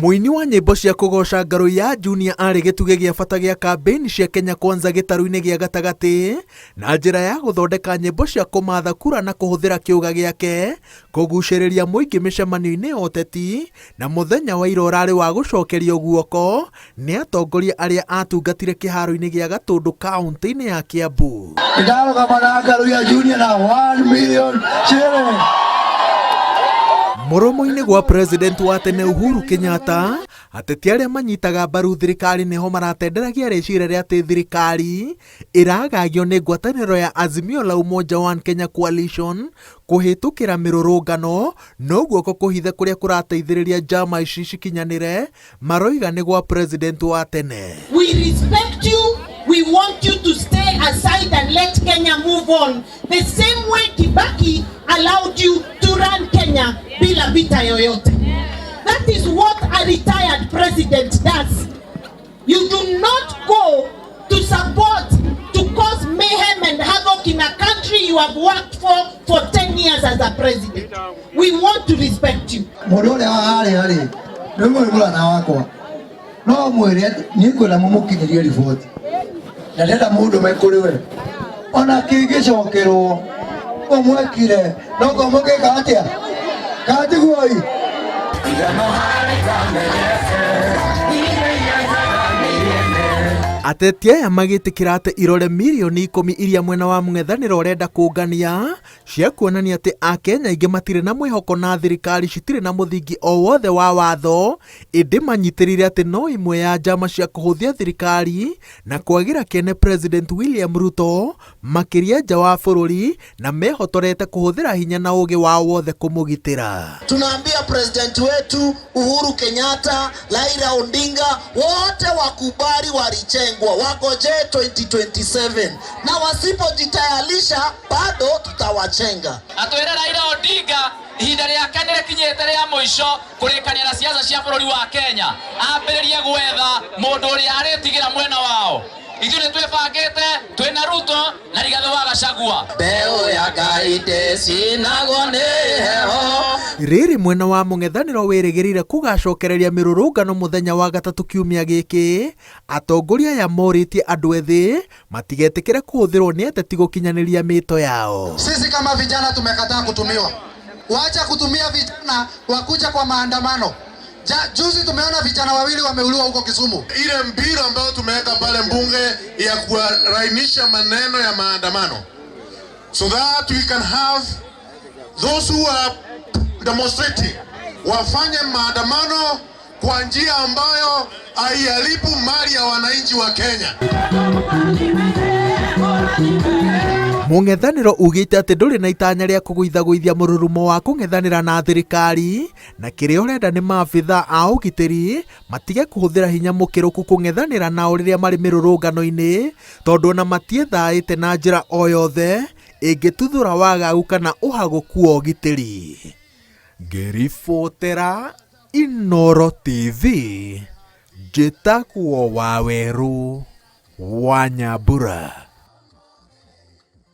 Mũini wa nyĩmbo cia kũgoca Ngarũi ya Junior arĩ gĩtugĩ gĩa bata gĩa kambĩini cia Kenya Kwanza gĩtarũ-inĩ gĩa gatagatĩ na njĩra ya gũthondeka nyĩmbo cia kũmatha kura na kũhũthĩra kĩũga gĩake kũgucĩrĩria mũingĩ mĩcemanio-inĩ ya ũteti na mũthenya wa ira ũrarĩ wa gũcokerio guoko nĩ atongoria arĩa atungatire kĩharo-inĩ gĩa Gatũndũ kaũntĩ-inĩ ya Kiambu. Ndarũgama na Ngaruiya Junior na 1 million shilling. Mũromo-inĩ gwa president wa tene Uhuru Kenyatta, ateti arĩa manyitaga mbaru thirikari nĩho maratenderagia rĩciria rĩa atĩ thirikari ĩragagio nĩ ngwatanĩro ya Azimio la Umoja One Kenya Coalition kũhĩtũkĩra mĩrũrũngano no guoko kũhithe kũrĩa kũrateithĩrĩria njama ici cikinyanĩre maroiga nĩ gwa president wa tene. We respect you. We want you to stay aside and let Kenya move on. The same way Kibaki allowed you to run Kenya bila vita yoyote. That is what a retired president does. You do not go to support, to cause mayhem and havoc in a country you have worked for 10 years as a president. We want to respect you. Mũndũ ũrĩa harĩa rĩ nĩ mũrĩ mũrata wakwa no mwĩre atĩ niĩ ngwenda mũmũkinyĩrie riboti na ndenda mũndũ me kũrĩ we ona kĩngĩcokerwo ũmwekire noguo mũngĩka atĩa katiguoi. Ateti aya magĩtĩkĩra atĩ irore mirioni 10 iria mwena wa mũng'ethanĩro ũrenda kũngania cia kuonania atĩ Akenya aingĩ matirĩ na mwĩhoko na thirikari citirĩ na mũthingi o wothe wa watho, ĩndĩ manyitĩrĩire atĩ no imwe ya njama cia kũhũthia thirikari na kwagĩra kĩene President William Ruto makĩria nja wa bũrũri na mehotorete kũhũthĩra hinya na ũgĩ wao wothe kũmũgitĩra. Tunaambia president wetu Uhuru Kenyatta, Raila Odinga, wote wakubali walichengwa, wangojee 2027 na wasipojitayarisha bado tutawachenga. Atwĩre Raila Odinga ihinda rĩake nĩ rĩkinyĩte rĩa mũico kũrĩkania na siasa cia bũrũri wa Kenya, ambĩrĩrie gwetha mũndũ ũrĩa arĩtigĩra mwena wao. Ithuĩ nĩ twĩbangĩte twĩna Ruto na Rigathĩ wa Gachagua. Mbeũ ya Ngai ndĩcinagwo nĩ heho. Rĩrĩ mwena wa mũng'ethanĩro wĩrĩgĩrĩire kũgacokereria mĩrũrũngano mũthenya wa gatatũ kiumia gĩkĩ, atongoria aya morĩtie andũ ethĩ matigetĩkĩre kũhũthĩrwo nĩ ateti gũkinyanĩria mĩto yao. Sisi kama vijana tumekataa kutumiwa. Wacha kutumia vijana wakuja kwa maandamano. Juzi tumeona vijana wawili wameuliwa huko Kisumu. Ile mbinu ambayo tumeweka pale mbunge ya kuainisha maneno ya maandamano so that we can have those who are demonstrating wafanye maandamano kwa njia ambayo haiharibu mali ya wananchi wa Kenya. Mũng'ethanĩro ugĩte atĩ ndũrĩ na itanya rĩa kũgũithagũithia mũrurumo wa kũng'ethanĩra na thirikari na kĩrĩa ũrenda nĩ maabitha a ũgitĩri matige kũhũthĩra hinya mũkĩrũku kũng'ethanĩra nao rĩrĩa marĩ mĩrũrũngano-inĩ tondũ ona matiethaĩte na njĩra o yothe ĩngĩtuthũra wagagu kana ũhagũku wa ũgitĩri. Ngĩribotera Inooro TV, njĩtagwo Wawerũ wa Nyambura.